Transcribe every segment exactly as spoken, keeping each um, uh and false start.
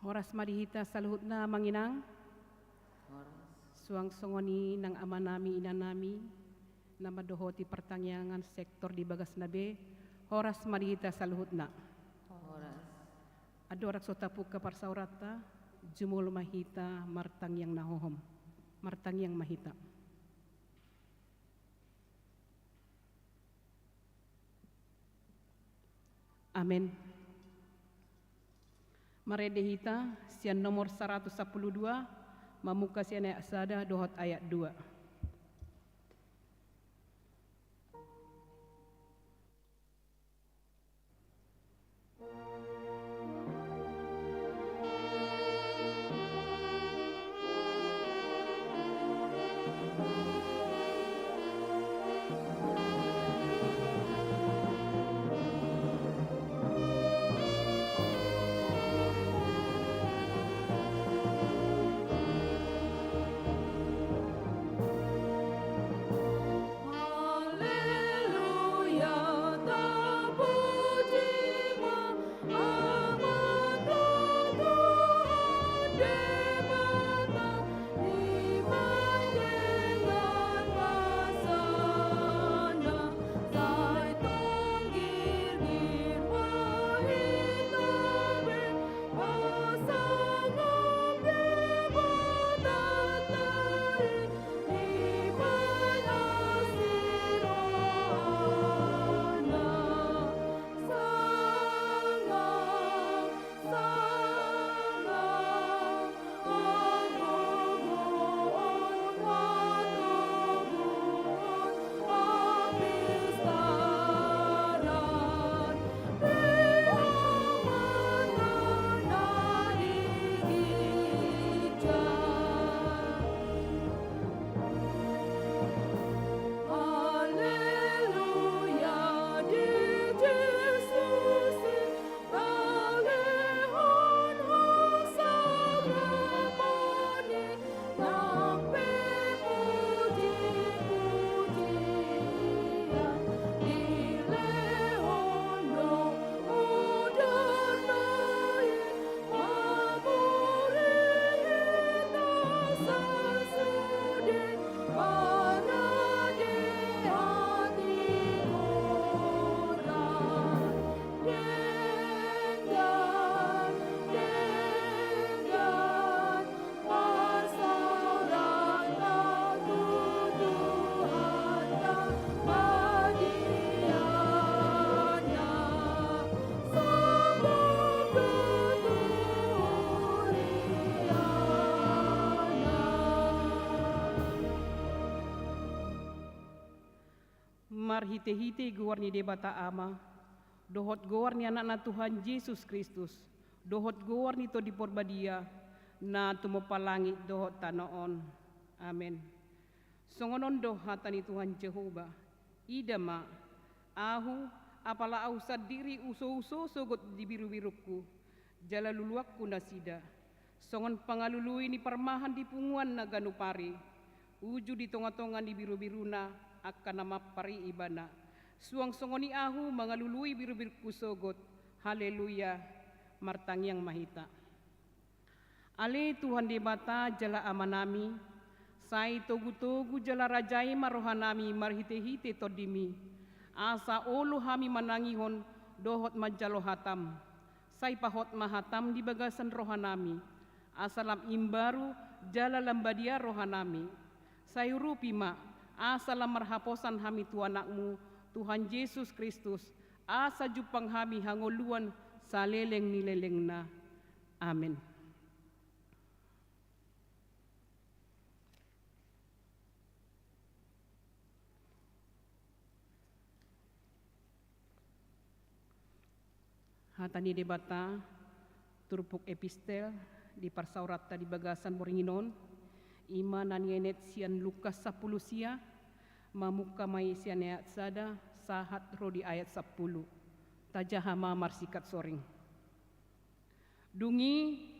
Horas ma di hita saluhutna, Amang Inang. Horas. Suang songon i nang amanami, inanami, na mandohoti partangiangan sektor di bagasna be, horas ma di hita saluhutna. Horas. Andorang so tapungka parsaoranta, jumolo ma hita martangiang na hohom. Martangiang ma hita. Amen. Marende hita sian nomor saratus sampulu dua, mamungka sian ayat sada dohot ayat dua. Marhitehite goar ni Debata Ama, dohot goar ni Anakna Tuhan Jesus Kristus, dohot goar ni Tondi Porbadia, na tumompa langit dohot tano on. Amen. Songon on do hata ni Tuhan Jahowa: Ida ma, Ahu, apala Ahu sandiri usouso sogot di birubirungku, jala luluanku nasida, songon pangalului ni parmahan di punguanna ganup ari, uju di tongatonga ni birubiruna angka na mampar i ibana. Suang songon i Ahu mangalului birubirungku sogot. Haleluya. Martangiang ma hita. Ale Tuhan Debata jala Amanami, sai togutogu jala rajai ma rohanami marhitehite Tondimi, asa olo hami manangihon dohot manjalo hataM. Sai pahot ma hataM di bagasan rohanami, asa lam imbaru jala lam badia rohanami. Sai urupi ma, asa lam marhaposan hami tu AnakMu, Tuhan Jesus Kristus, asa jumpang hami hangoluan saleleng ni lelengna. Amen. Hata ni Debata, turpuk epistel di parsaoranta di bagasan borngin on, i ma na nienet sian Lukas sampulu sia, mamungka ma i sian ayat sada sahat ro di ayat sampulu. Tajaha ma marsikat soring. Dung i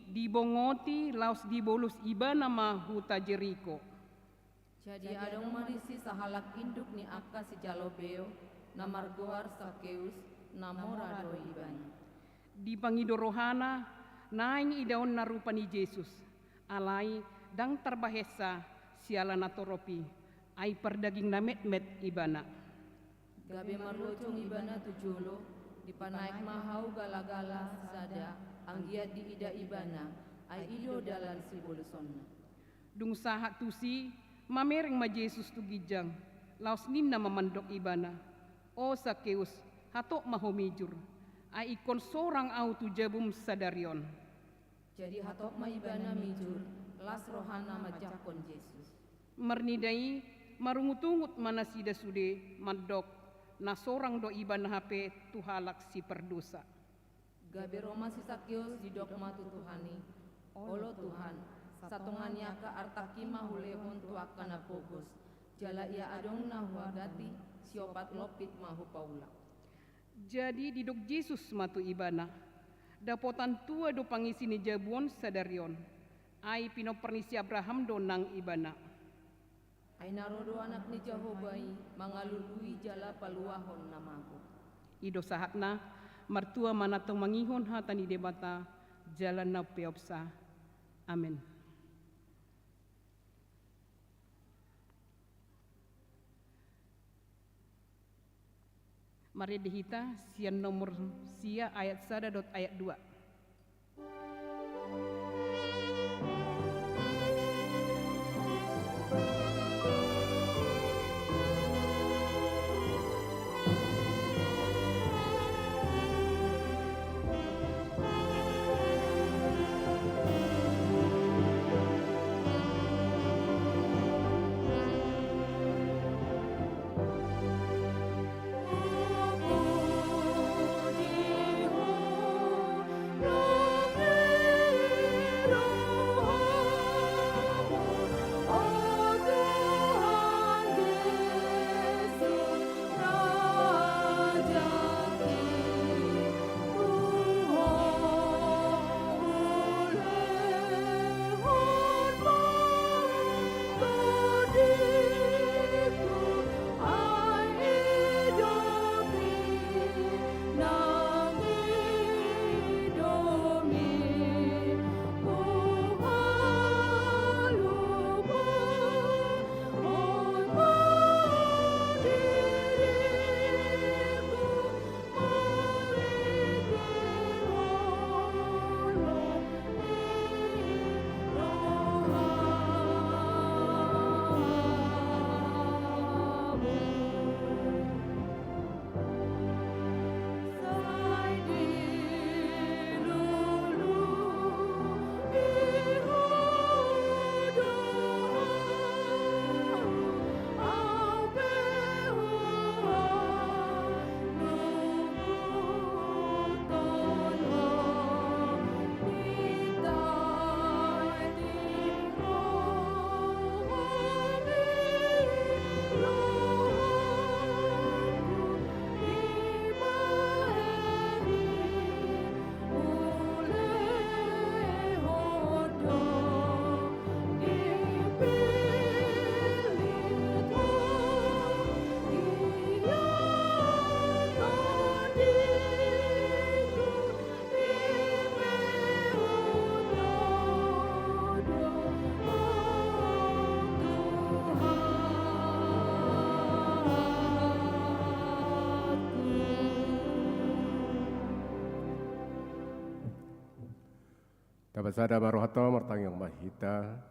dibongoti laos dibolus ibana ma huta Jeriko. Jadi adong ma disi sahalak induk ni angka sijalo beo, na margoar Sakeus, na mora do ibana. Dipangido rohana, Naeng idaonna rupa ni Jesus, alai ndang tarbahensa siala na torop i, ai pardaging na metmet ibana. Gabe marlojong ibana tu jolo, dipanaek ma hau galagala sada, anggiat diida ibana, ai i do dalan sibolusonna. Dung sahat tusi, mamereng ma Jesus tu ginjang, laos ninna ma mandok ibana: O Sakeus, hatop ma ho mijur, ai ingkon sorang ahu tu jabum sadari on. Jadi hatop ma ibana mijur, las rohana manjangkon Jesus. Marnida i, marungutungut ma nasida sude, mandok: Na sorang do ibana hape tu halak sipardosa. Gabe ro ma si Sakeus, didok ma tu Tuhan i: Olo Tuhan, satonga ni angka artangki ma hulehon tu angka na pogos, jala ia adong na huagati, siopat lompit ma hupaulak. Jadi didok Jesus ma tu ibana: Dapotan tua do pangisi ni jabu on sadari on, ai pinompar ni si Abraham do nang ibana. Ai na ro do Anak ni Jahowa i mangalului jala paluahon na mago. I do sahatna. Martua ma na tumangihon hata ni Debata jala na umpeopsa. Amen. Marende hita sian nomor sia ayat sada dohot ayat dua. Tapasada ma rohanta, martangiang ma hita.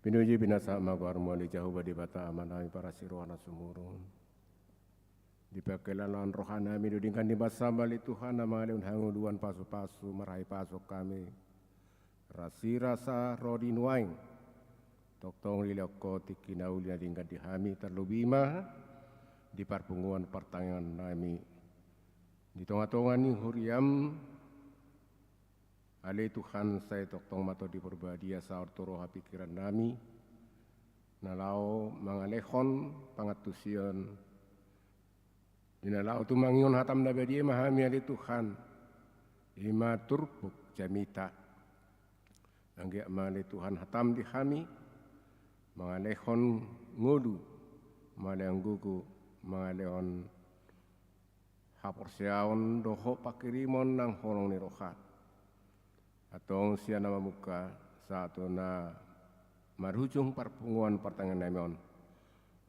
Pinuji pinasahat ma goarmu ale Jahowa Debata Amanami parasi roha na sumurung. Dipangkilalahon rohanami do denggan ni basaM ale Tuhan na mangalehon hangoluan, pasupasu, marhapasupasu hami. Rasirasa ro di nuaeng, tongtong dilehon Ho tingki na uli na denggan di hami, tarlobi ma di parpunguan partangiangan nami. Di tongatonga ni huriaM ale Tuhan, sai tongtong ma Tondi Parbadia saor tu roha pingkiran nami, na laho mangalehon pangantusion. Di na laho tumangihon hataM na badia ma hami ale Tuhan, i ma turpuk jamita. Anggiat ma ale Tuhan hataM di hami, mangalehon ngolu, mangalehon gogo, mangalehon haporseaon dohot pangkirimon nang holong ni roha. Antong sian na mamungka sahat tu na marujung parpunguan partangiangnami on.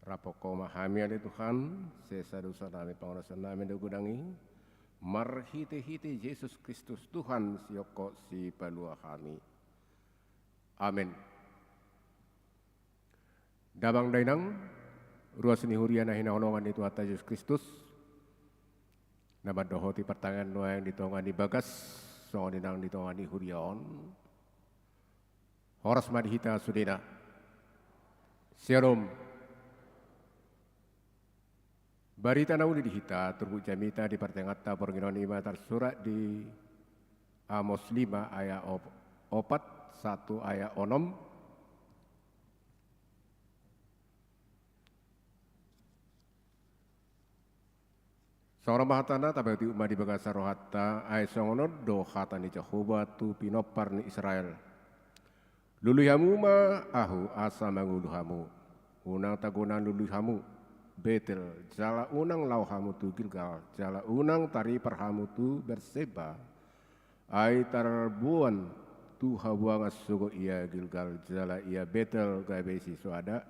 Raphon Ho ma hami ale Tuhan, sesa dosanami, pangunasannami na godang i, marhitehite Jesus Kristus Tuhan, sihok sipalua hami. Amen. Damang dainang, ruas ni huria na hinaholongan ni Tuhanta Jesus Kristus, na mandohoti partangiangan nuaeng di tonga ni bagas, songon i nang di tonga ni huria on. Horas ma di hita sudena. Syalom. Barita na uli di hita turpuk jamita di partangianganta borngin on i ma tarsurat di Amos lima ayat op-, opat sahat tu ayat onom. Songon on ma hatana, tapaihut ma di bagasan rohanta, ai songon on do hata ni Jahowa tu pinompar ni Israel. Lului hamu ma Ahu asa mangolu hamu. Unang tagonan lului hamu Betel, jala unang laho hamu tu Gilgal, jala unang taripar hamu tu Berseba. Ai tarboan tu habuangan sogot ia Gilgal jala ia Betel gabe sisoada.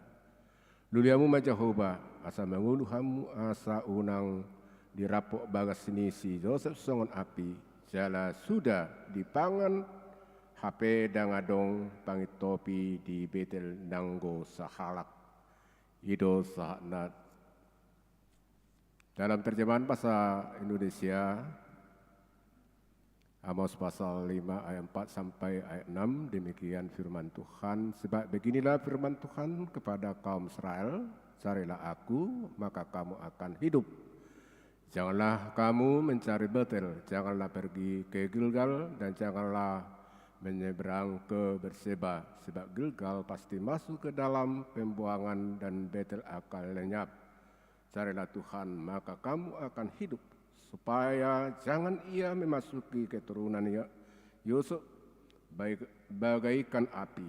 Lului hamu ma Jahowa, asa mangolu hamu asa unang dirampok bagas ni si Josep songon api, jala suda dipangan hape ndang adong pangintopi di Betel nanggo sahalak. I do sahatna. Dalam terjemahan bahasa Indonesia, Amos pasal lima ayat empat sampai ayat enam, demikian firman Tuhan. Sebab beginilah firman Tuhan kepada kaum Israel, "Carilah Aku, maka kamu akan hidup. Janganlah kamu mencari Betel, janganlah pergi ke Gilgal, dan janganlah menyeberang ke Berseba, sebab Gilgal pasti masuk ke dalam pembuangan dan Betel akan lenyap." Carilah Tuhan, maka kamu akan hidup, supaya jangan Ia memasuki keturunan Yo-, Yusuf, baik, bagaikan api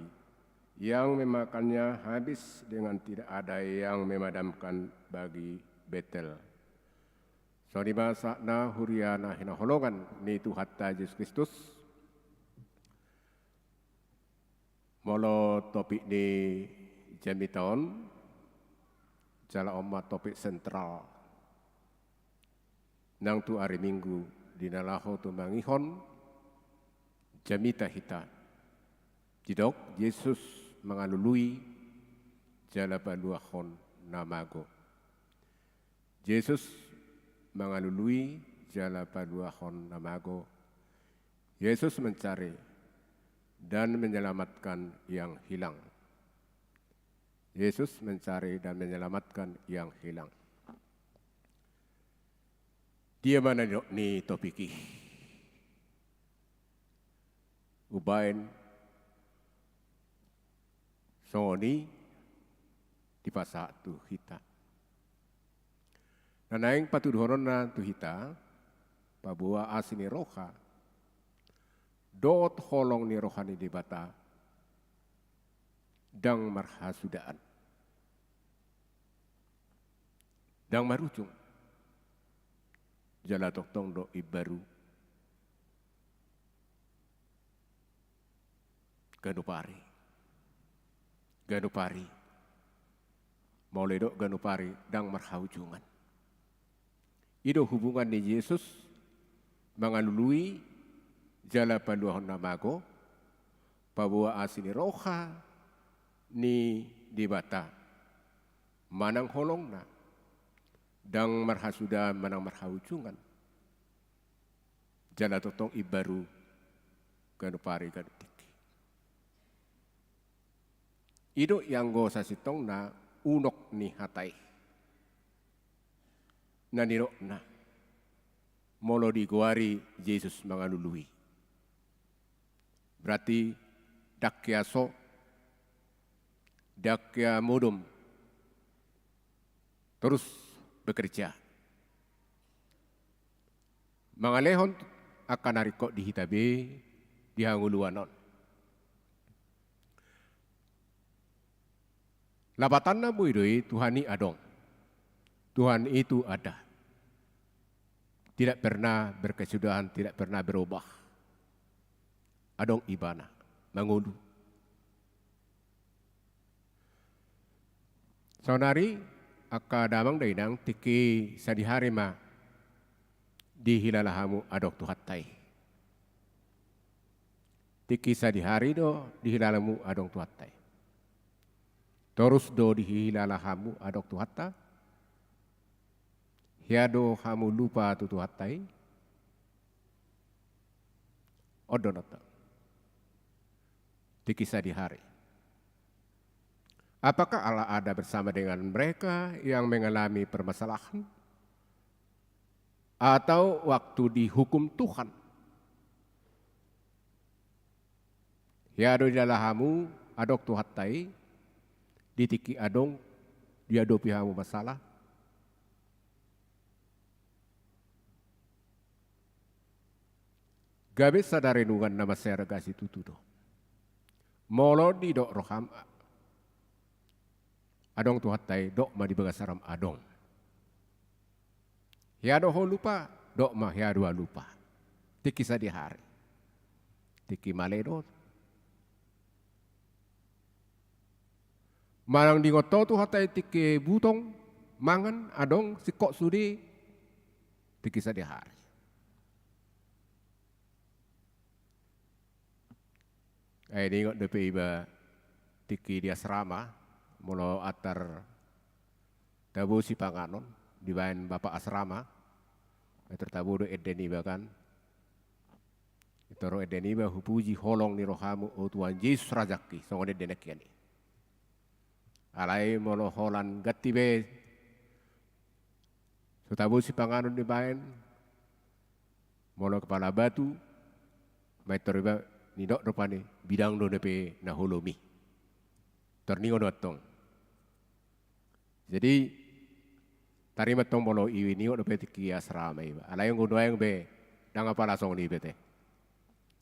yang memakannya habis, dengan tidak ada yang memadamkan bagi Betel. Songon i ma sahatna, huria na hinaholongan ni Tuhanta Jesus Kristus. Molo topik ni jamita on, jala on ma topik sentral nang tu ari Minggu di na laho tumangihon jamita hita. Didok, Jesus mangalului jala paluahon na mago. Jesus mangalului jala paluahon na mago. Yesus mencari dan menyelamatkan yang hilang. Yesus mencari dan menyelamatkan yang hilang. Dia ma na nidok ni topik i? Umbaen songon i dipasahat tu hita. Na naeng patuduhononna tu hita, paboa asi ni roha dohot holong ni roha ni Debata ndang marhasudaan, ndang marujung, jala tongtong do imbaru. Ganup ari. Ganup ari. Molo didok ganup ari, ndang marhaujungan. I do hubungan ni Jesus mangalului jala paluahon na mago, paboa asi ni roha ni Debata manang holongna ndang marhasudaan manang marhaujungan. Jala tongtong imbaru ganup ari ganup tingki. I do i anggo sasintongna unok ni hata i. Na nidokna, molo digoari Jesus mangalului, berarti ndang hea so, ndang hea modom, terus bekerja. Mangalehon angka na ringkot di hita be di hangoluan on. Lapatanna boi do i, Tuhan i adong. Tuhan itu ada. tidak pernah berkesudahan, tidak pernah berubah. Adong Ibana mangolu. Saonari, angka damang dainang, tingki sadihari ma dihilala hamu adong Tuhanta i. Tingki sadihari do dihilala hamu adong Tuhanta i. Torus do dihilala hamu adong Tuhanta? Hea do hamu lupa tu Tuhanta i? On do nonton. Tingki sadihari. Apakah Allah ada bersama dengan mereka yang mengalami permasalahan? Atau waktu dihukum Tuhan? Hea do dihilala hamu adong Tuhanta i, di tingki adong diadopi hamu masalah? Gabe sada renungan na mansai arga situtu do. Molo didok roham adong Tuhanta i, dok ma di bagasan roham adong. Hea do ho lupa, dok ma hea do ahu lupa. Tingki sadihari. Tingki male do. Manang diingot ho Tuhanta i tingki butong, mangan, adong, singkop sude, tingki sadihari. Ai diingot dope iba tingki di asrama, molo antar tabo sipanganon, dibaen bapa asrama, antar tabo do ende niba kan. Ito ro ende niba, hupuji holong ni rohamu, o Tuhan Jesus Rajangki, songon ende nangkian i. Alai molo holan ganti be, so tabo sipanganon dibaen, molo kepala batu, main tor iba nidok rupani, bidang do dope na holom i. Tor ningo do antong. Jadi, tarima antong molo i ningo dope tingki asrama iba. Alai anggo nuaeng be, ndang apala songon i be te.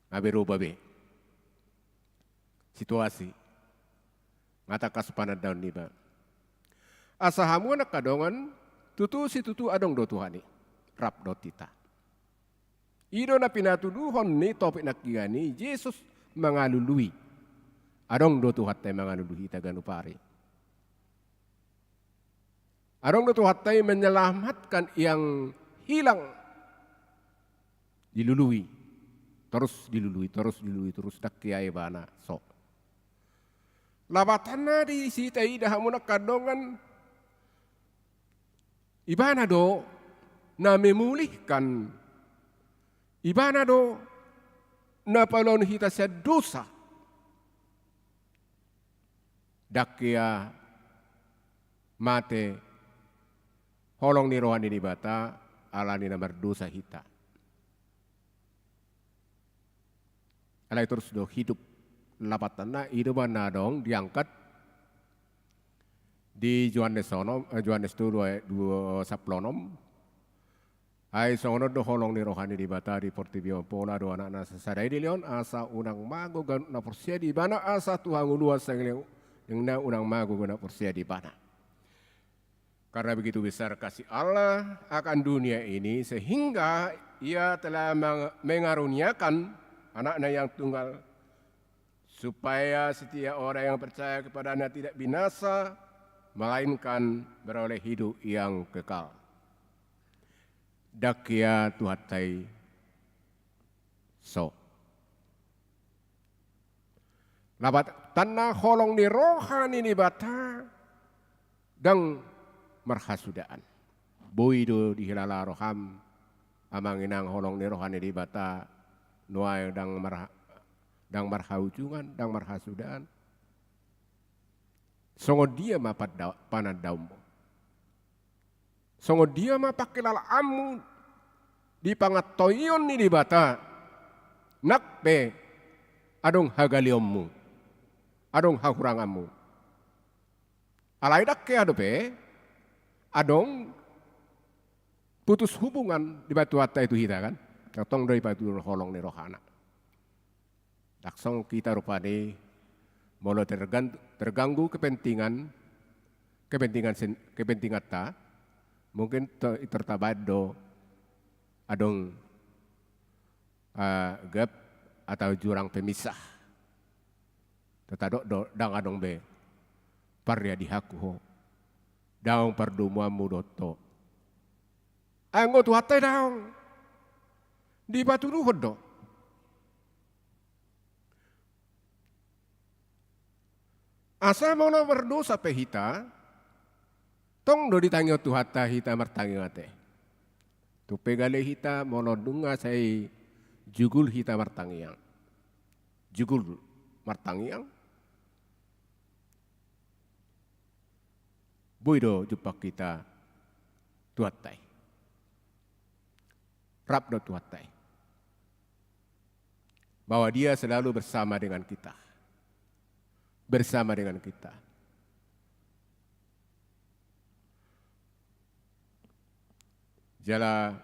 Nga be roba be situasi. Nga tangkas panandaon niba. Asa hamu angka dongan, tutu situtu adong do Tuhan i. Rap dohot hita. I do na pinatuduhon ni topik nangkian i, Jesus mangalului. Adong do Tuhanta i mangalului hita ganup ari. Adong do Tuhanta i menyelamatkan yang hilang. Dilului. Torus dilului, torus dilului, torus ndang hea ibana, so. Lapatanna di hita ida hamu angka dongan, ibana do na memulihkan, ibana do na paluahon hita sian dosa. Ndang hea mate holong ni roha ni Debata, alani na mardosa hita. Alai torus do hidup. Lapatanna i do ba na adong diangkat di Johannes onom, eh, Johannes tolu ayat dua, sampulu onom. Ai songon on do holong ni roha ni Debata di portibi on, pola do Anakna sasada i dilehon, asa unang mago ganup na porsea di Ibana, asa tu hangoluan sahali nangkin unang mago ganup na porsea di Ibana. Karena begitu besar kasih Allah akan dunia ini, sehingga Ia telah meng-, mengaruniakan Anaknya yang tunggal, supaya setiap orang yang percaya kepada-Nya tidak binasa, melainkan beroleh hidup yang kekal. Ndang hea Tuhanta i, so. Lapatanna holong ni roha ni Debata ndang marhasudaan. Boi do dihilala roham, amang inang, holong ni roha ni Debata nuaeng ndang marha-, ndang marhaujungan, ndang marhasudaan. Songon dia ma panda-, panandaonmu? Songon dia ma panghilalaanmu di pangantoion ni Debata, nang pe adong hagaleonmu, adong hahuranganmu? Alai ndang hea dope adong putus hubungan di batu hata i tu hita, kan? Tongtong do dipatuduhon holong ni rohana. Ndang songon hita rupani, molo tergan-, terganggu kepentingan, kepentingan sen-, kepentinganta, mungkin te-, tertabaen do adong, ah, gap atau jurang pemisah. Tadok do, ndang adong be parriadihanku ho. Ndang adong pardomuanmu dohot ho. Anggo Tuhanta i ndang. Dipatuduhon do. Asa molo mardosa pe hita, tong do ditangihon Tuhanta hita martangiang ate. Tung pe gale hita molo nunga sai jugul hita martangiang. Jugul martangiang. Boi do jumpang hita Tuhanta i. Rap do Tuhanta i. Bahwa Dia selalu bersama dengan kita. Bersama dengan kita. Jala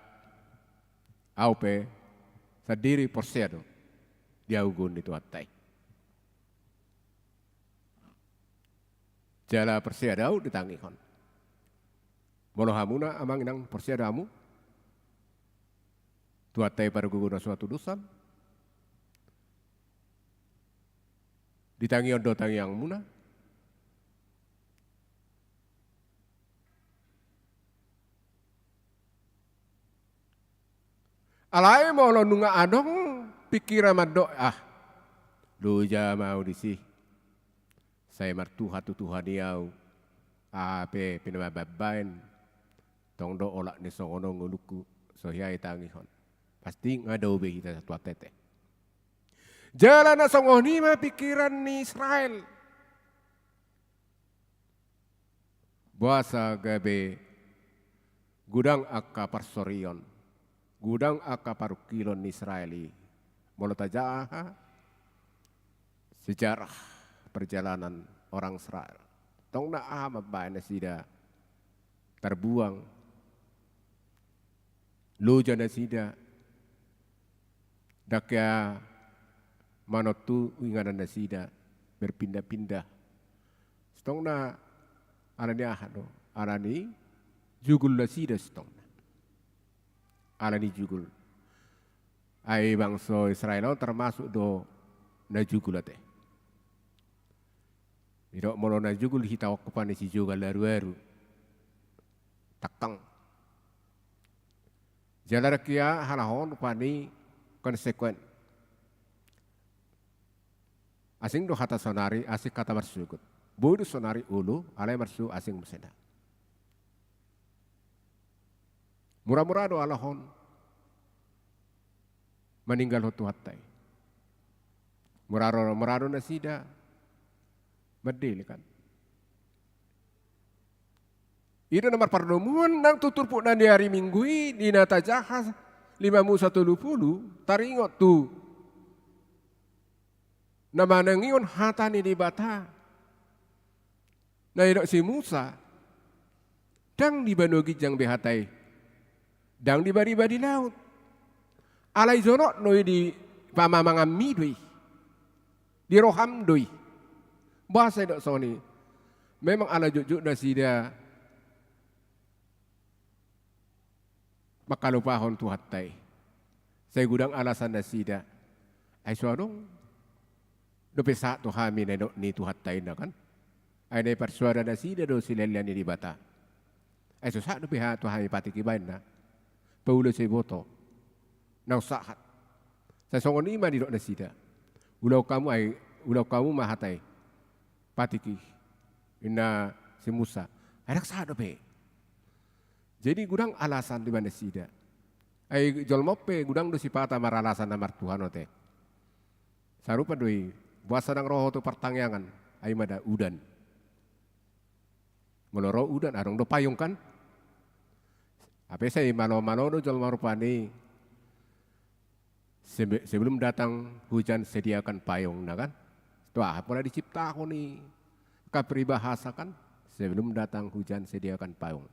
au pe sandiri porsea do di ahu gogo ni Tuhanta i. Jala porsea do ahu ditangihon. Molo hamuna amang inang porsea do hamu Tuhanta i pargogo na so hatudosan. Ditangihon do tangiangmuna. Alai molo nunga adong pikiran mandok, ah, loja ma au disi. Sai martuhan tu Tuhan i au. Aha pe pinambaen-baen. Tong do olat ni songon on ngolungku. So hea ditangihon. Pasti nga dao be hita Tuhanta i ate. Jala na songon i ma pikiran ni Israel. Boasa gabe godang angka parsorion, godang angka parungkilon ni Israel i. Molo tajaha sejarah perjalanan orang Israel. Tong na aha mambaen nasida tarbuang, loja nasida, ndang hea manontu inganan nasida, berpindah-pindah. Sitongna alani aha do, alani jugul nasida sitongna. Alani jugul. Ai bangso Israel on termasuk do na jugul ate. Didok molo na jugul hita on rupani sijogal aru-aru. Tangkang. Jala dang hea halak on rupani konsekuen. Asing do hata saonari, asing hata marsogot. Boi do saonari olo, alai marsogot asing muse da. Mura-mura do halak on maninggalhon Tuhanta i. Mura do, mura do nasida mandele kan. I do na marpardomuan nang tu turpuk na di ari Minggu i, di na tajaha lima Musa tolu pulu, taringot tu na manangihon hata ni Debata. Na didok si Musa, ndang di banua ginjang be hata i, ndang di bariba di laut. Alai jonok do i di pamahamanganmi do i, di roham do i. Boasa didok songon i? Memang ala jotjot nasida mangkalupahon Tuhanta i. Sai godang alasan nasida. Ai so adong dope sahat tu hami na nidok ni Tuhanta i na kan. Ai na diparsoada nasida do silehon-lehon ni Debata. Ai so sahat dope ha-, tu hami patik i baen na. Paula so diboto. Naung sahat. Sai songon i ma didok nasida. Ulahon hamu ai, ulahon hamu ma hata i. Patik i. Ninna si Musa. Ai ndang sahat dope. Jadi godang alasan dibaen nasida. Ai jolma on pe godang do sipata maralasan na martuhan on ate. Sarupa do i, boasa ndang ro ho tu partangiangan, ai ma da udan. Molo ro udan, adong do payung kan? Hape sai malo-malo do jolma rupani. Sebe-, sebelum datang hujan, sediakan payung, na kan? Tu aha pola diciptahon i angka peribahasa kan? Sebelum datang hujan, sediakan payung.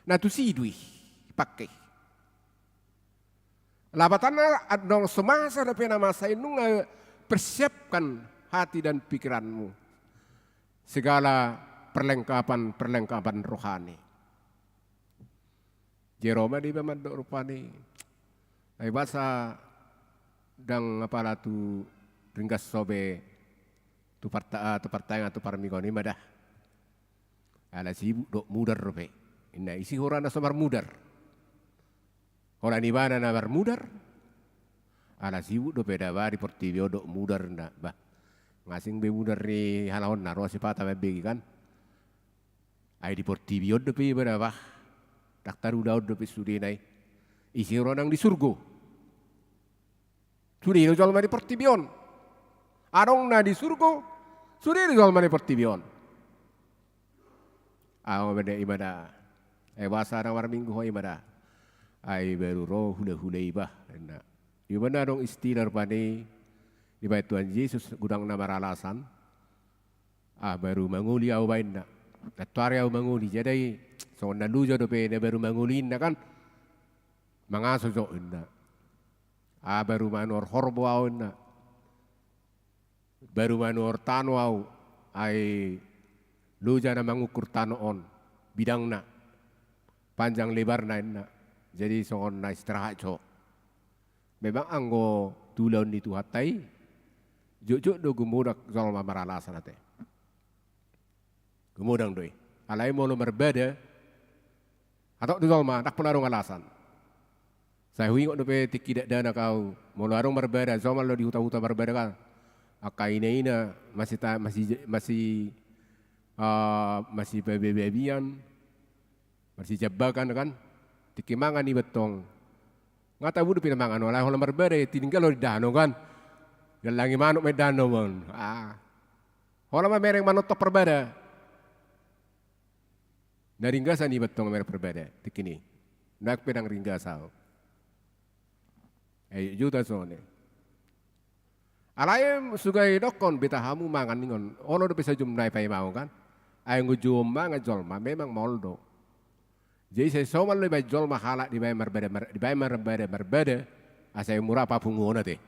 Na tusi do i pake. Lapatanna adong so masa dope na masa i nunga persiapkan hati dan pikiranmu. Segala perlengkapan-perlengkapan rohani. Jero ma deba mandok rupani. Ai boasa ndang apala tu ringgas ho be tu parta-, ah, tu partangiangan tu parmingguon i ma da. Ala sibuk dohot mudar dope. Inna, ise hurang na so marmudar? Holan ibana na marmudar. Ala sibuk dope da ba di portibi on dohot mudar inna. Bah. Nga asing be mudar ni halak on na ro sipata mambege kan. Ai di portibi on dope ibana bah. Ndang tarulaon dope sudena i. Ise ro nang di surgo? Sude do jolma di portibi on. Adong na di surgo, sude do jolma di portibi on. Au ma da ibana. Ai boasa ndang marminggu ho ibana. Ai baru ro hulahula i bah, inna. Ibana adong istilah rupani dibaen Tuhan Jesus godang na maralasan. Ah, baru mangoli au ba inna. Antuari au mangoli, jadi songon na loja dope na baru mangoli inna kan. Mangaso jo inna. Ah, baru manuhor horbo au inna. Baru manuhor tano au, ai loja na mangukur tano on, bidangna, panjang lebarna inna. Jadi songon na istirahat jo. Memang anggo tu ulaon ni Tuhanta i, jotjot do gumodang jolma maralasan ate. Gumodang do i. Alai molo marbada, hatop do jolma, ndang pola adong alasan. Sai huingot dope tingki dakdanak au, molo adong marbada, somal do di huta-huta marbada kan. Angka ina-ina, masi ta-, masi, masi, ah, masi babi-babian, marsijambakan kan. Tingki mangan iba tong. Nga tabo dope na mangan, alai holan marbada i, tininggal do di dahanon kan. Diallangi manuk ma i dahanon on. Ah. Holan ma mereng manonton parbada. Na ringgasan iba tong mereng parbada, tingki i. Nuaeng pe ndang ringgas au. Ai jotjot songon i. Alai sugai dokkon beta hamu mangan ningon. Olo dope sajum nai paima au kan. Ai anggo jou mangan jolma, memang maol do. Jadi sai somal do dibaen jolma halak dibaen marbada, mar-, dibaen marbada, marbada. Asa i mura papunguon ate.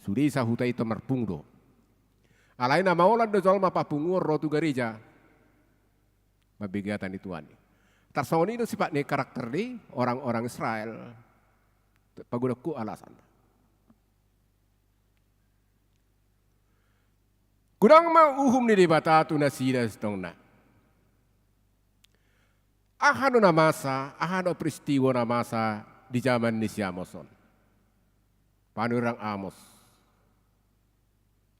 Sude sahuta i tong marpungu do. Alai na maolan do jolma papunguon ro tu gareja. Mambege hata ni Tuhan i. Tarsongon i do sipat ni karakter ni orang-orang Israel. Pagodangku alasan. Godang ma uhum ni Debata tu nasida sitongna. Aha do na masa, aha do peristiwa na masa di jaman ni si Amos on? Panurirang Amos.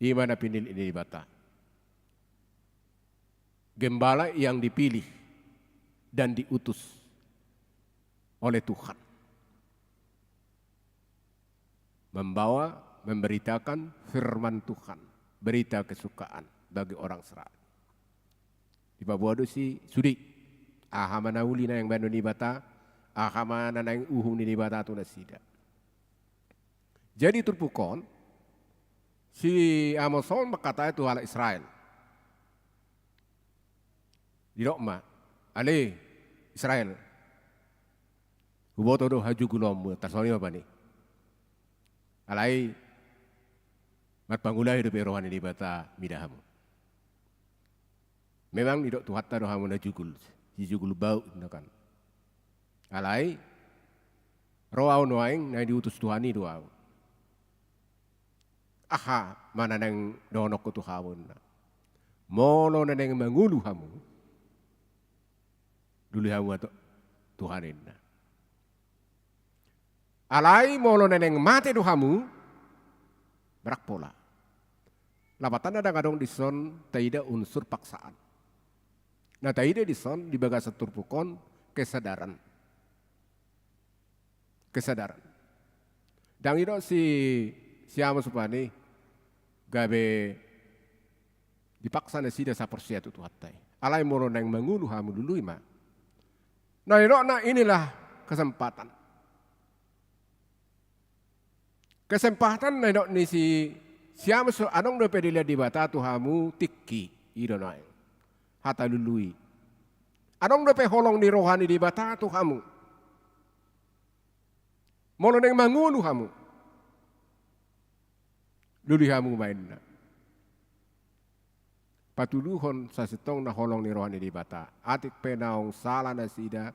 I ma na pinillit ni Debata. Gembala yang dipilih dan diutus oleh Tuhan. Membawa, memberitakan firman Tuhan, berita kesukaan bagi orang Israel. Dipaboa do si sude. Aha ma na uli naeng baenon ni Debata, aha ma na naeng uhum ni Debata tu nasida. Jadi turpuk on, si Amos on mangkatai tu halak Israel. Didok ma, ale Israel, huboto do hajugulonmu, tarsongon i ma bani. Alai marpangulahi dope roha ni Debata mida hamu. Memang didok Tuhanta do hamu na jugul, sijugul bauk inna kan. Alai ro au nuaeng na diutus Tuhan i do au. Aha ma na naeng dohononku tu hamu inna. Molo na naeng mangolu hamu, lului hamu ma tu Tuhan inna. Alai molo na naeng mate do hamu, ndang pola. Lapatanna ndang adong dison taida unsur paksaan. Na taida dison di bagasan turpuk on kesadaran. Kesadaran. Ndang didok si, si Amos rupani gabe dipaksa nasida saporsea tu Tuhanta i. Alai molo naeng mangolu hamu, lului ma. Na didokna inilah kesempatan. Kesempatan na didok ni si, si Amos, adong dope dilehon Debata tu hamu tingki, i do nuaeng. Hata lului. Adong dope holong ni roha ni Debata tu hamu. Molo naeng mangolu hamu, lului hamu ma inna. Patuduhon sasintongna holong ni roha ni Debata. Atik pe naung sala nasida,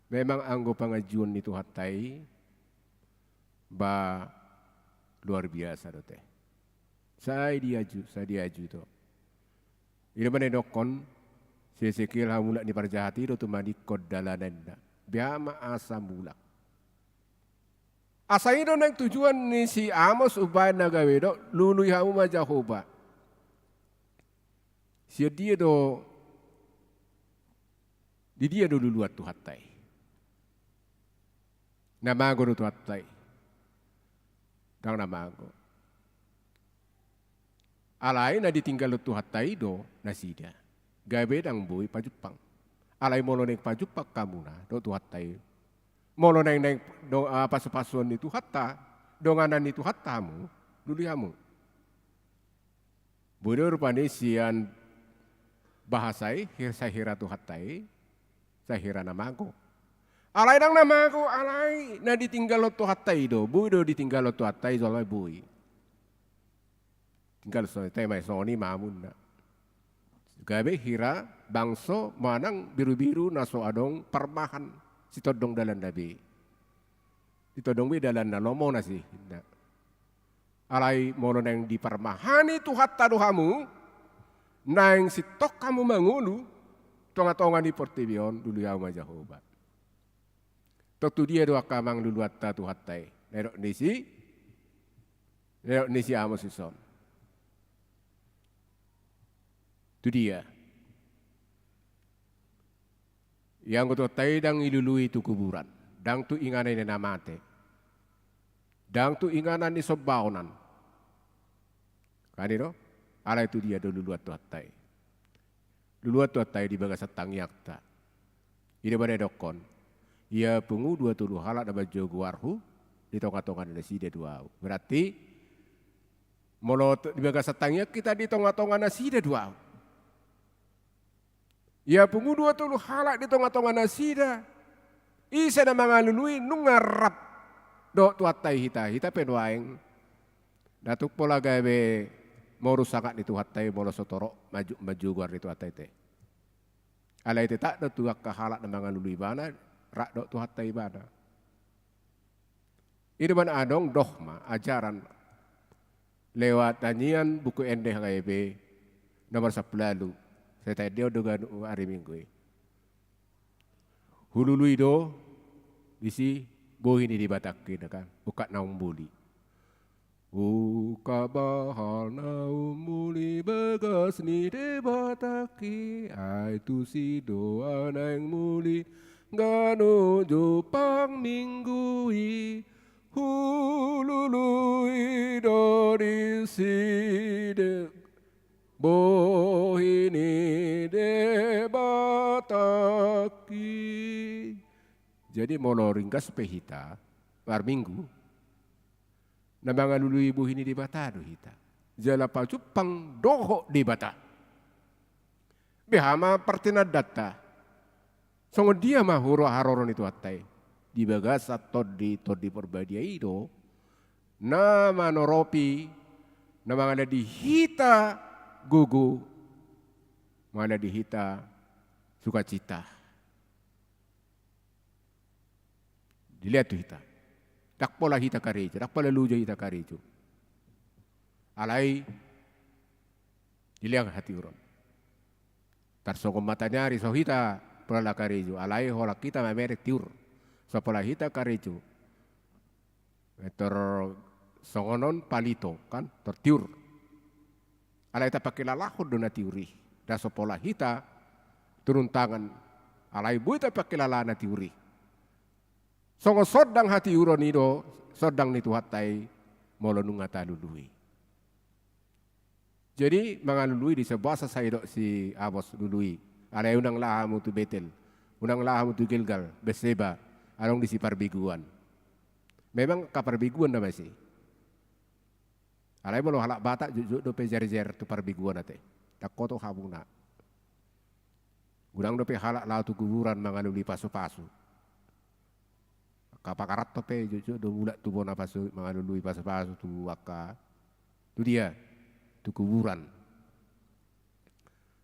memang anggo panganjuon ni Tuhanta i, Ba luar biasa do te. Sai diaju, sai diaju do. I do ma na didokkon si Hesekiel, hamulak ni parjahat i do tumaningkon dalananna. Beha ma asa mulak. Asa i do naeng tujuan ni si Amos umbahen na gabe didok, lului hamu ma Jahowa. Sian dia do, di dia do luluan Tuhanta i? Na mago do Tuhanta i? Ndang na mago. Alai na ditinggalhon Tuhanta i do nasida. Gabe ndang boi pajumpang. Alai molo naeng pajumpang hamuna dohot Tuhanta i, molo naeng, naeng do, ah, pasupasuon ni Tuhanta, donganan ni Tuhanta hamu, lului hamu. Boi do rupani sian bahasa i, hir-, sai hira Tuhanta i, sai hira na mago. Alai ndang na mago, alai na ditinggalhon Tuhanta i do, boi do ditinggalhon Tuhanta i jolma i, boi. Tinggal so, tema i songon i ma hamuna. Gabe hira bangso manang birubiru na so adong parmahan, sitondong dalanna be. Sitondong be dalanna, lomo na si, ninna. Alai molo naeng diparmahani Tuhanta do hamu, naeng sintong hamu mangolu tongatonga ni portibi on, lului hamu ma Jahowa. Tong tu dia do angka mangaluluanta Tuhanta i? Na didok ni si, na didok ni si Amos dison. Tu dia? Ianggo Tuhanta i ndang dilului tu kuburan, ndang tu inganan ni na mate, ndang tu inganan ni sombaonan. Kan i do? Alai tu dia do luluan Tuhanta i? Luluan Tuhanta i di bagasan tangiangta. I do ma na didokkon, ia pungu dua tolu halak na manjou goarhu, di tongatonga nasida do ahu. Berarti molo t-, di bagasan tangiang hita, di tongatonga nasida do ahu. Ia pungu dua tolu halak di tongatonga nasida. Ise na mangalului? Nunga rap dohot Tuhanta i hita, hita pe nuaeng. Ndang tung pola gabe morus sangap ni Tuhanta i molo so torop manjou, manjou goar ni Tuhanta i te. Alai tetap do tu angka halak na mangalului ibana, rap dohot Tuhanta i ibana. I do ma na adong dogma, ajaran, lewat tangiangan Buku Ende H K B P nomor sampulu ualu. Sai taendehon do ganup ari Minggu i. Hulului do disi bohi ni Debatangki, ninna kan, ungkap na ummuli. Ungkap bahal na ummuli bagas ni Debatangki, ai tusi do ahu naeng muli ganup jumpang Minggu i. Hulului do disi de-, bohi ni Debatangki. Jadi molo ringgas pe hita marminggu, na mangalului bohi ni Debata do hita. Jala pajumpang dohot Debata. Beha ma partinandanta? Songon dia ma hura haroro ni Tuhanta i? Di bagasan Tondi, Tondi Parbadia i do na manoropi, na mangalehon di hita gogo, mangalehon di hita sukacita. Dilehon tu hita. Ndang pola hita karejo, ndang pola loja hita karejo. Alai dilehon hatiuron. Tarsongon mataniari so hita pola karejo, alai holan hita mamereng tiur. So pola hita karejo. Tarsongon on palito kan, tor tiur. Alai tapangkilalahon do na tiur i. Ndang so pola hita turun tangan, alai boi tapangkilala na tiur i. Songon sondang hatiuron i do sondang ni Tuhanta i molo nunga talului. Jadi mangalului, di so boasa sai didok si Amos lului? Alai unang laho hamu tu Betel, unang laho hamu tu Gilgal, Beerseba, adong disi parbegu an. Memang angka parbegu an nama isi. Alai molo halak Batak jotjot dope jerjer tu parbegu an ate. Ndang hoto hamuna. Godang dope halak laho tu kuburan mangalului pasupasu. Angka pangaranto pe jotjot do mulak tu bona pasu-, mangalului pasupasu tu angka, tu dia, tu kuburan.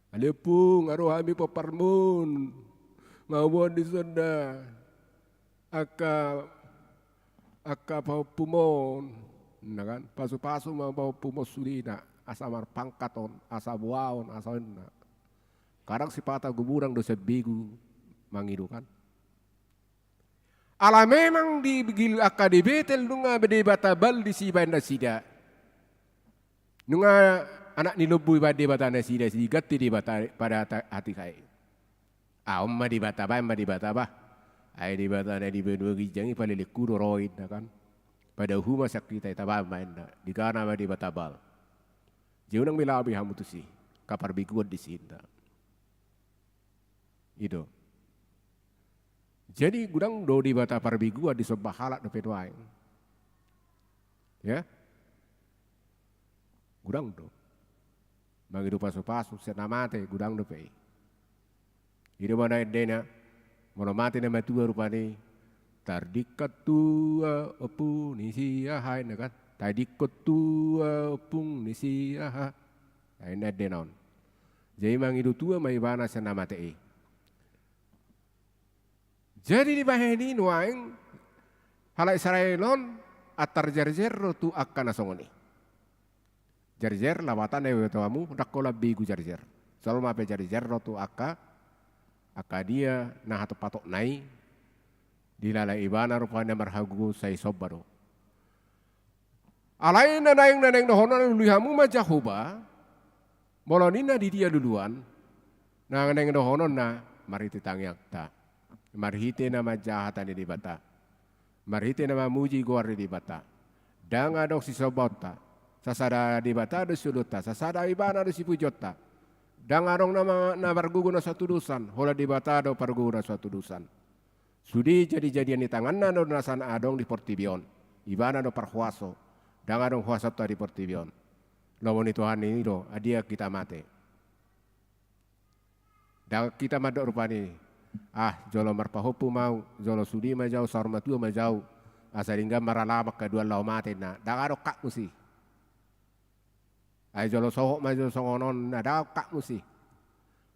Ale ompung, ro hami pomparmuna. Nga boan dison da angka angka pahompumon, na kan? Pasu-pasu ma pahompumon sudena, asa marpangkat on, asa boa on, asa on na. Kadang sipata gumurang do sian begu mangido kan. Ala memang di gil angka di Betel nunga Debata Baal disi baen nasida. Nunga anak ni lombu ibaen debata nasida, diganti debata pada hata-, hatiha i. Ah, on ma debata bah, on ma debata bah. Ai debata na di banua ginjang i palelengku do ro inna kan. Padao ma sian hita, hita baen ma inna. Digana ma Debata Baal. Jadi unang melabi hamu tusi. Angka parbiguan disi inna. I do. Jadi godang do debata parbiguan disomba halak dope nuaeng. Ya. Godang do. Mangido pasu-pasu sian na mate, godang dope i. I do ma na endena, molo mate na matua rupani, tardingkan tua ompung ni si aha, inna kan? Tadingkon tua ompung ni si aha. Nah, inna endena on. Jadi mangido tua ma ibana sian na mate i. Jadi dibahen i nuaeng halak Israel on antar jarjer do tu angka na songon i. Jarjer, lapatanna iboto hamu, ndang holan begu jarjer. Jolma pe jarjer do tu angka, angka dia na hatop-hatopna i, dilala ibana rupani na marhagogoon sai somba do. Alai na naeng, na naeng dohononna lului hamu ma Jahowa, molo ninna di dia luluan, na naeng dohononna marhite tangiangta, marhite na manjaha hata ni Debata, marhite na mamuji goar ni Debata. Ndang adong sisombaonta, sasada Debata do sioloonta, sasada ibana do sipujionta. Ndang adong na ma-, na margogo na so hatudosan, holan Debata do pargogo na so hatudosan. Sude jadi-jadian ni tanganna do nasa na adong di portibi on. Ibana do parhuaso. Ndang adong huasoanta di portibi on. Lomo ni Tuhan i do, adia hita mate. Ndang hita mandok rupani, ah, jolo marpahompu ma au, jolo sude ma jo au, saur matua ma jo au. Asa denggan maralaman haduan laho mate na. Ndang adong hak muse. Ai jolo sohot ma jo songon on, na ndang hak muse.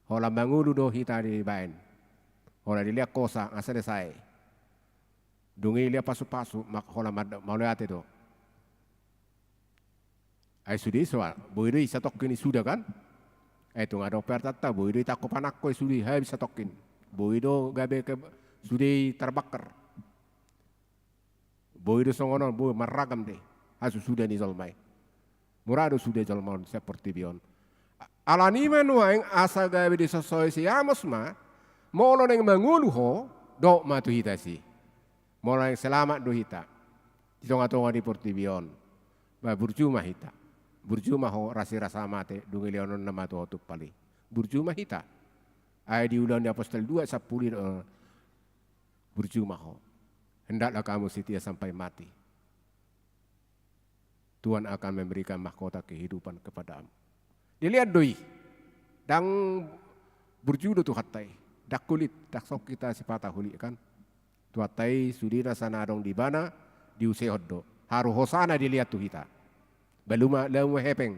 Holan mangolu do hita dibaen. Holan dilean hosa, asa selesai. Dung i dilean pasu-pasu, ma-, holan ma-, mauliate do. Ai sude so, boi do i satongkin i suda kan? Ai tung adong pe artanta, boi do i tangko panangko i sude, habis satongkin. Boi do gabe ke sude i tarbakar. Boi do songon on, boi marragam do hasusuda ni jolma i. Mura do suda jolma on sian portibi on. A-, alani i ma nuaeng asa gabe disosoi si Amos ma, molo naeng mangolu ho, dohot ma tu hita si. Molo naeng selamat do hita di tonga-tonga ni portibi on, ba burju ma hita. Burju ma ho rasi rasa mate, dung i lehonon na ma tu ho tumpal i. Burju ma hita. Ai di Ulaon ni Apostel dua sampulu i do, burju ma ho. Hendaklah kamu setia sampai mati. Tuhan akan memberikan mahkota kehidupan kepadamu. Dilean do i. Ndang burju do Tuhanta i. Ndang holit, ndang songon hita sipata holit kan. Tuhanta i sude nasa na adong di ibana, diusehon do. Haru hosana dilean tu hita. Baluma, lamu hepeng.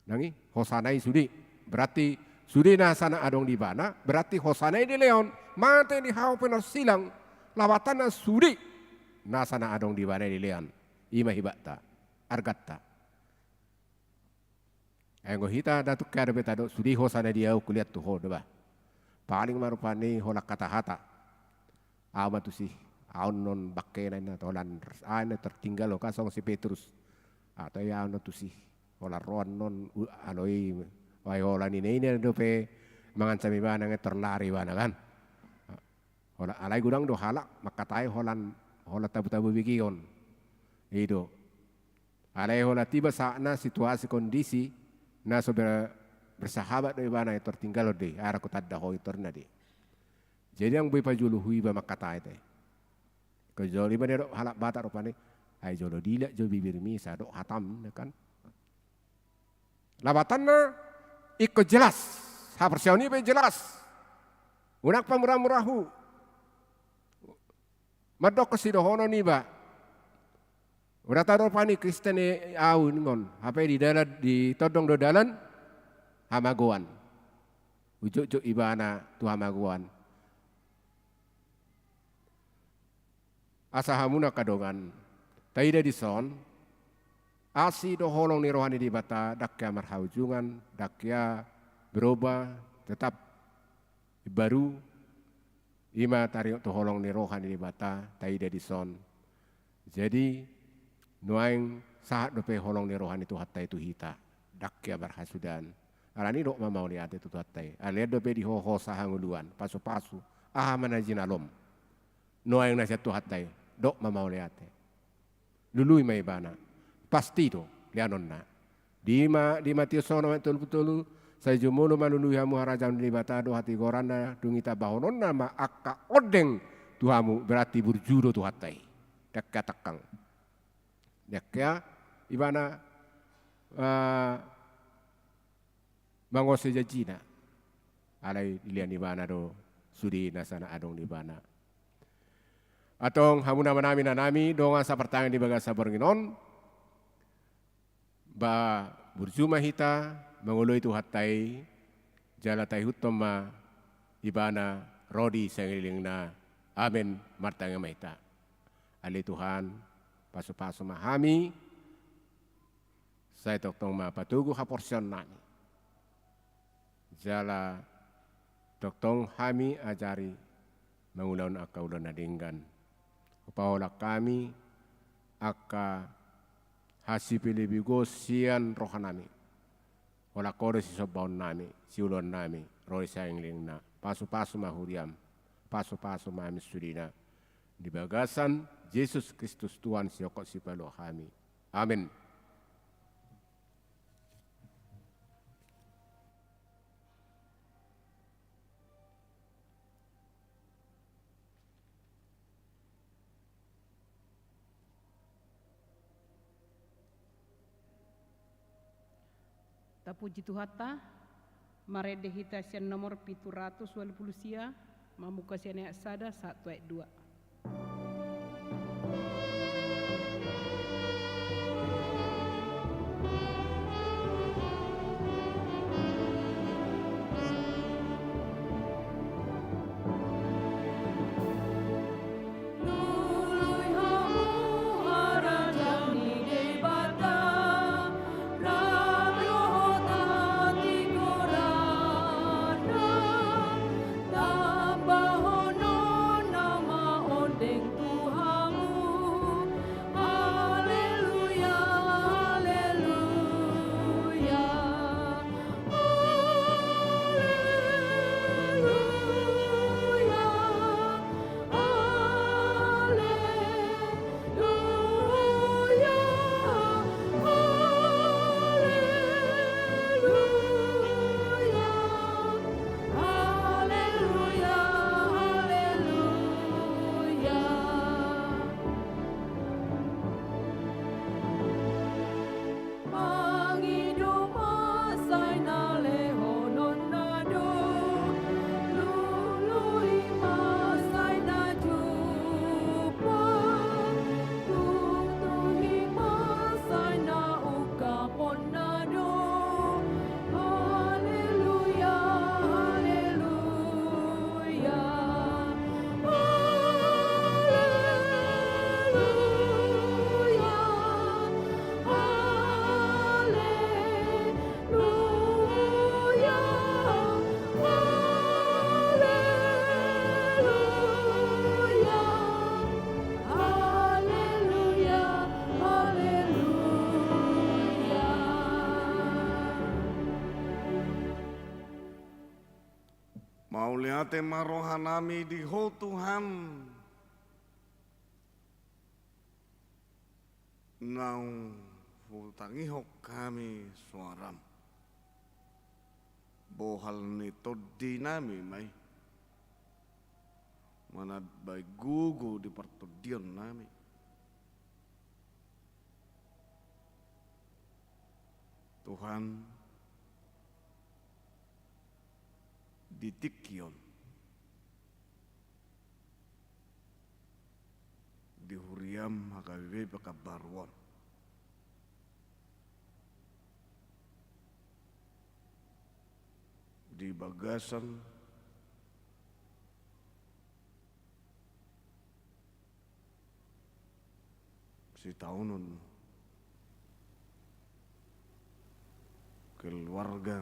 Nang i, hosana i sude. Berarti sude nasa na adong di ibana, berarti hosana i dilean. Mate di hau pe na silang, lapatanna sude nasa na adong di ibana i dilean. I ma hebatna, arganta. Ai anggo hita, ndang tung hea dope tadok sude hosana i dilean tu ho do ba. Paling ma rupani holan hata-hata. Au ma tusi, au annon bangkena inna, holan, ah, inna tertinggal ho kan songon si Petrus. Atau ia annon tusi, holan ro annon, u-, alo i, ai holan ina-ina dope mangancam ibana nunga terlari ibana kan. Holan, alai godang do halak mangkatai holan, holan tabu-tabu begeon. I do. Alai holan tiba saatna situasi kondisi na so ber-, bersahabat do ibana, tertinggal do i, ai ra hutanda ho i torna do i. Jadi ndang boi pajolo huiba mangkatai te. Kejoli ma didok halak Batak rupani, ai jolo dilat jo bibirmi, sai dok hatam, kan. Lapatanna ingkon jelas, haporseaon i pe jelas. Unang pamura-murahu. Mandokkon sidohonon iba. Ura tadok rupani Kristen i au ningon. Hape di dalan, di tondong do dalan hamagoan. Ujotjot ibana tu hamagoan. Asa hamu na angka dongan, taida dison, asi do holong ni roha ni Debata, ndang hea marhaujungan, ndang hea berubah, tetap baru, i ma taringot tu holong ni roha ni Debata, taida dison. Jadi, nuaeng sahat dope holong ni roha ni Tuhanta i tu hita, ndang hea marhasudaan. Alani i dok ma mauliate tu Tuhanta i. Alai lean dope di ho hosa hangoluan, pasupasu, aha ma na jinalom. Nuaeng na sian Tuhanta i, dok ma mauliate. Lului ma ibana. Pasti do leanonna. Di ma, di Matius onom ayat tolu pulu tolu, sai jumolo ma lului hamu harajaon ni Debata dohot hatigoranna, dung i tambahononna ma angka ondeng tu hamu, berarti burju do Tuhanta i. Ndang hea tangkang. Ndang hea ibana, eh, mangonsai janjina. Alai dilean ibana do sude nasa na adong di ibana. Antong hamu na manami na nami, dongan sapartangiang di bagasan borngin on, ba burju ma hita mangoloi Tuhanta i, jala taihuthon ma ibana ro di sainglingna. Amen. Martangiang ma hita. Ale Tuhan, pasupasu ma hami, sai tongtong ma patogu haporseaonnami. Jala tongtong hami ajari mangulahon angka ulaon na denggan. Hupaholang hami angka hasipelebegon sian rohanami. Holan Ho do sisombaonnami, siulaonnami, ro di sainglingna. Pasupasu ma huriaM, pasupasu ma hami sudena. Di bagasan Jesus Kristus Tuhan, sihongkop sipalua hami. Amen. Tapuji Tuhanta, marende hita sian nomor pitu ratus ualu pulu sia, mamungka sian ayat sada sahat tu ayat dua. Tambahononna ma ondeng tu hamu. Haleluya, haleluya, haleluya. Haleluya, haleluya, haleluya, haleluya. Mangido ma sai na lehononna do, lului ma sai na jumpang, tutuhi ma sai na ungkaponna do. Haleluya, haleluya. Haleluya, haleluya, haleluya, haleluya, haleluya. Mauliate ma rohanami di Ho Tuhan, naung hutangihon hami soaram. Bohal ni tondinami ma i, manat bahen gogo di partondionnami. Tuhan, di tingki on, di huriaM H K B P Pekanbaru on, di bagasan Sitaonon keluarga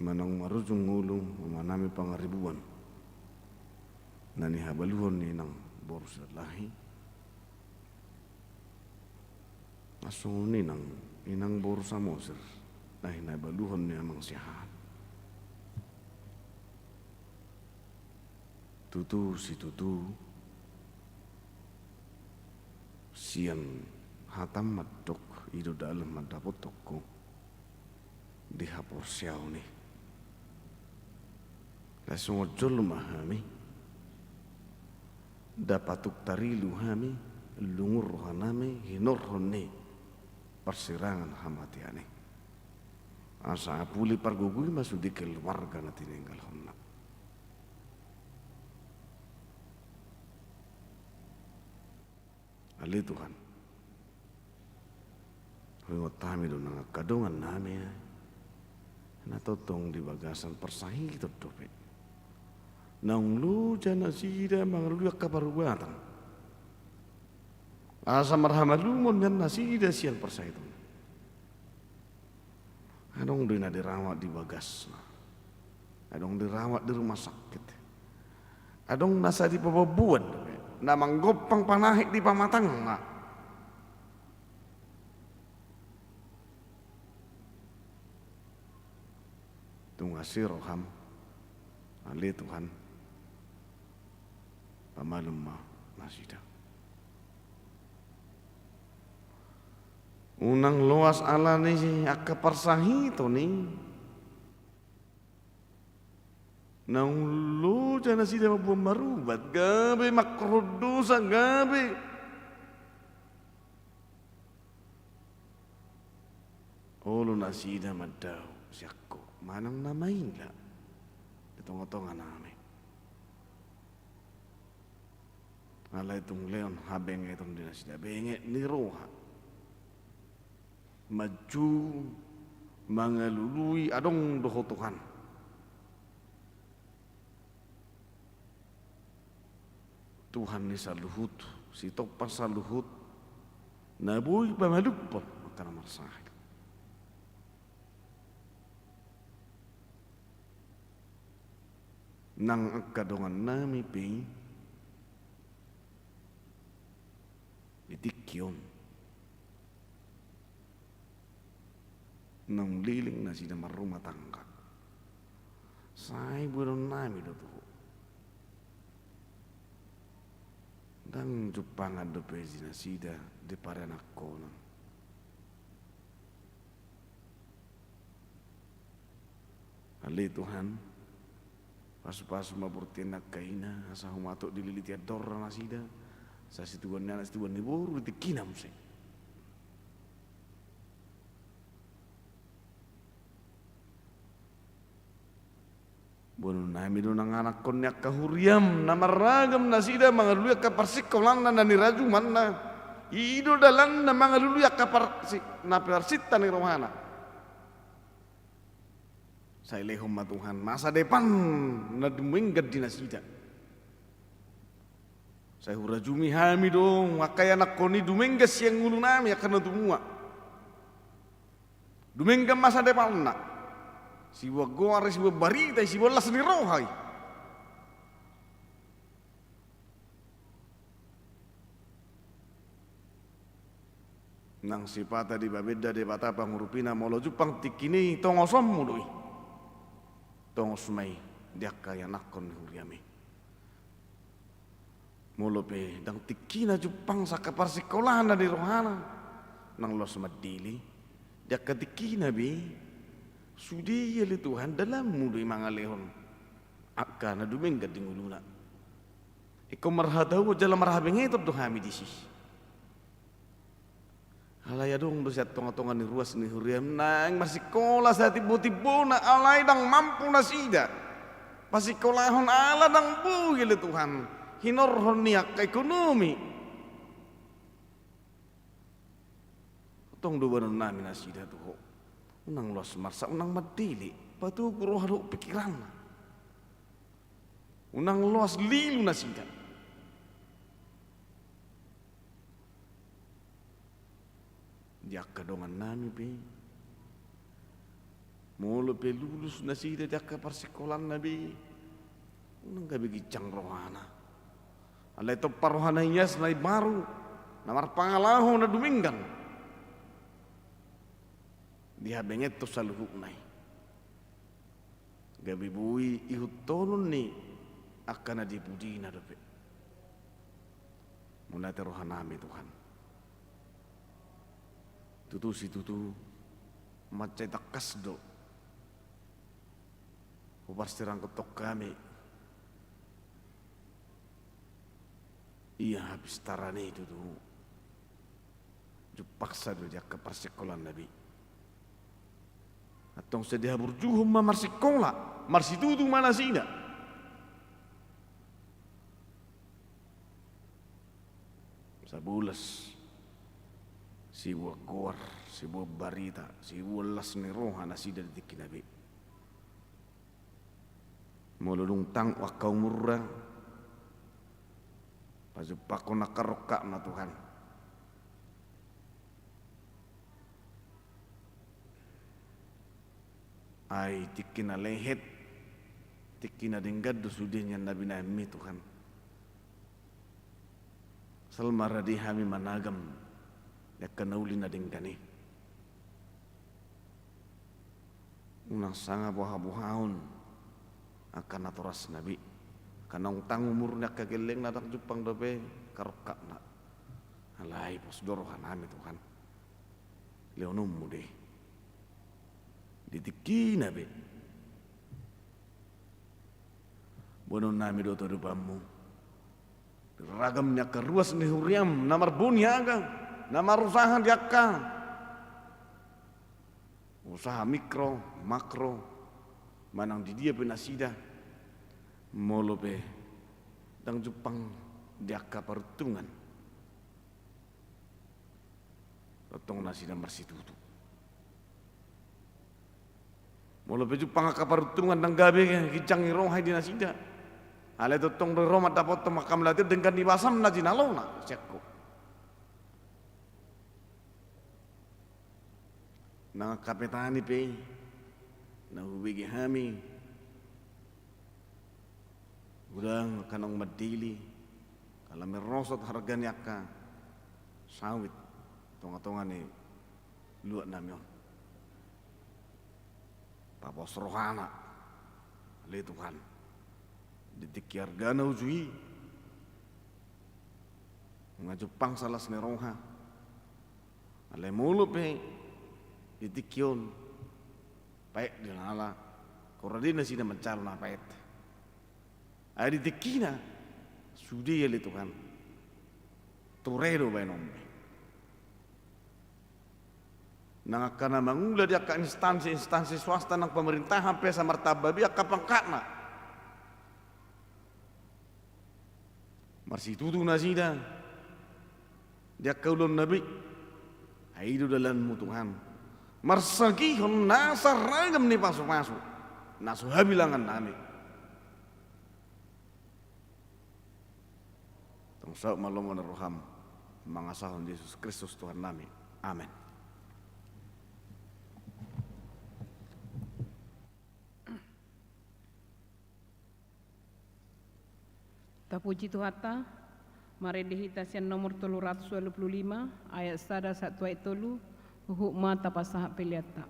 manang marujung ngolu manami pangaribuan na nihabaluhon ni inang boru Sirlahi. Asongon inang, inang boru Samosir na hinabaluhon ni amang Siahaan. Tutu situtu sian hata mandok i do dalan mandapothon ho di haporseaon i. Lae songon jolma hami, nda patuk tarilu hami, lungun rohanami hinorhon ni parsirangan hamatean i. Asa apuli pargogoi ma sude keluarga na tininggalhonna. Ale Tuhan, huingot hami do nang angka dongannami na tongtong di bagasan parsahiton dope. Naung loja nasida mangalului angka parubatan asa marhamalumon nian nasida sian parsahiton. Adong do i na dirawat di bagasna, adong dirawat di rumah sakit, adong na sai dipabombuan dope, na manggompang panahit di pamatangna. Tung asi roham, ale Tuhan, pamalum ma nasida. Unang loas ala ni angka parsahiton i. Naung loja nasida mamboan marubat, gabe mangkorhon dosa, gabe olo nasida mandao sian ho manang na maila di tongatonganami. Alai tung lean habengeton di nasida, benget ni roha, maju mangalului, adong do ho Tuhan, Tuhan ni saluhut, sitompa saluhut, na boi pamalumhon angka na marsahit. Nang angka dongannami pe i di tingki on, naung leleng nasida marrumah tangga, sai boanonnami do tu ho. Ndang jumpangan dope di nasida di parianakhonon. Ale Tuhan, pasupasu ma bortian angka ina, asa humatok dililiti andorna nasida, sai situan ni anak situan ni boru di tingkina muse. Boanonnami do nang anakkon ni angka huriam na marragam nasida mangalului angka parsingkolanna na nirajumanna. I do dalanna mangalului angka parsi-, na parsinta ni rohana. Sai lehon ma Tuhan masa depan na dumenggan di nasida. Sai hurajumi hami do angka ianakhon i dumenggan sian ngolunami angka na tumua. Dumenggan masa depanna. Siboan goar i, siboan barita i, siboan las ni roha i. Nang sipata dibabenda Debata pangurupina, molo jumpang tingkina i tongosonmu do i. Tongos ma i di angka ianakhon ni huriami. Molo pe ndang tingkina jumpang angka parsingkolana di rohana, nang loas mandele di angka tingkina be, sude i ale Tuhan dalanmu do i mangalehon angka na dumenggan di ngoluna. Ingkon marhataon jala marhabengeton do hami disi. Alai adong do sian tongatonga ni ruas ni huriam naeng marsingkola satimbotimbona, alai ndang mampu nasida pasingkolahon ala ndang boi ale Tuhan hinorhon ni angka ekonomi. Tong do boanonnami nasida tu ho. Unang loas marsak, unang mandele, patogu roha dohot pingkiranna. Unang loas lilu nasida. di angka dongannami pe. Molo pe lulus nasida di angka parsingkolanna be, unang gabe ginjang rohana. Alai tompa roha na ias na imbaru, na marpangalaho na dumenggan, dihabengetton saluhutna i. Gabe boi ihuthonon ni angka na di pudina dope. Mauliate rohanami Tuhan. Tutu situtu, mansai tangkas do huparsirangkon hami ia hapistaran i tutu. Jumpangsa do di angka parsingkolanna be. Antong sai dihaburjuhon ma marsingkola, marsitutu ma nasida. Sabolas siboan goar, siboan barita, siboan las ni roha nasida di tingkina be. Molo dung tangkas angka umurna, pajumpangkon angka rongkapna Tuhan. Ai tingki na lehet, tingki na denggan do sude nian na binahenmi Tuhan. Asal ma rade hami managam di angka na uli na denggan i. Unang sanga bohabohaon angka natorasna be. Angka naung tangkas umurna, angka gellengna, ndang jumpang dope angka rongkapna. Alai pos do rohanami Tuhan. Lehononmu do i di tingkina be. Boanonnami do tu adopanmu di ragam ni angka ruas ni huriam na marbuni haga, na marusaha di angka usaha mikro, makro, manang di dia pe nasida, molo pe ndang jumpang di angka paruntungan. Tongtong nasida marsitutu. Molo pe jumpang angka paruntungan, ndang gabe ginjang ni roha i di nasida. Alai tongtong do i ro mandapothon angka mauliate denggan ni basam na jinalona sian Ho. Nang angka petani pe na hubege hami, godang angka naung mandele, angka na merosot harga ni angka sawit tongatonga ni luatnami on. Papos rohana ale Tuhan di tingki argana uju i. Nunga jumpangsa las ni roha. Alai molo pe di tingki on paet do na ala, hurang do nasida manjalo na paet. Ai di tingkina sude ale Tuhan, ture do baenonmi. Nang angka na mangula di angka instansi-instansi swasta nang pemerintahan pe asa martamba be angka pangkatna. Marsitutu nasida di angka ulaonna be. Ai i do dalanmu Tuhan, marsagihon nasa ragam ni pasupasu na so habilangannami. Tong saut ma lomo ni roham, mangasahon Jesus Kristus Tuhannami. Amen. Tapuji Tuhanta. Marende hita sian nomor tolu ratus ualu pulu lima, ayat sada sahat tu ayat tolu. Huhut ma tapasahat peleanta.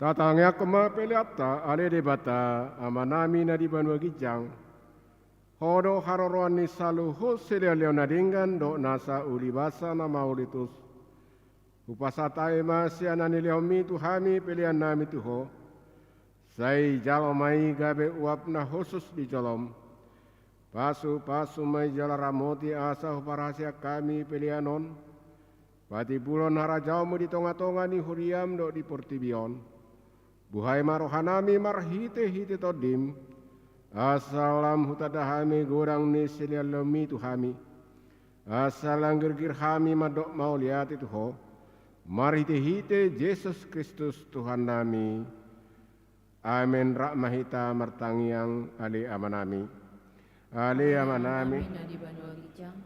Tatangiangkon ma peleanta, ale Debata, Amanami na di banua ginjang. Ho do haroroan ni saluhut silehonlehon na denggan dohot nasa ulibasa na mauliutus. Hupasahat hami ma sian na nilehonmi tu hami peleannami tu Ho. Sai jalo ma i gabe uap na hushus di jolom. Pasupasu ma i jala ramoti asa huparhaseang hami pelean on patimbulhon harajaonmu di tongatonga ni huriam dohot di portibi on. Buhai ma rohanami marhitehite Tondim, asa lam hutanda hami godang ni silehonlehonmi tu hami. Asa lam girgir hami mandok mauliate tu Ho, marhitehite Jesus Kristus Tuhannami. Amen. Rap ma hita martangiang, ale Amanami. Ale Amanami, na di banua ginjang,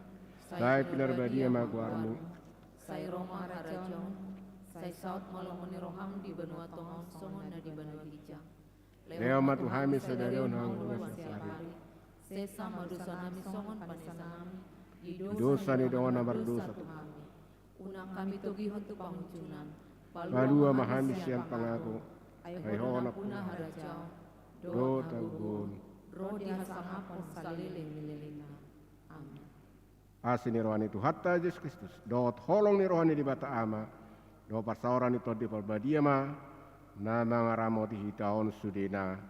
sai pinarbadia ma goarmu. Sai ro ma harajaonmu. Sai saut ma lomo ni roham di banua tonga on songon na di banua ginjang. Lehon ma tu hami sadari on hangoluan siapari. Sesa ma dosanami songon panesanami di dosa ni dongan na mardosa tu hami. Unang hami togihon tu pangunjunan. Palua ma hami sian pangago. Ai Ho do nampuna harajaon dohot hagogoon, ro di hasangapon saleleng ni lelengna. Amen. Asi ni roha ni Tuhanta Jesus Kristus, dohot holong ni roha ni Debata Ama, dohot parsaoran ni Tondi Parbadia ma na mangaramoti hita on sudena.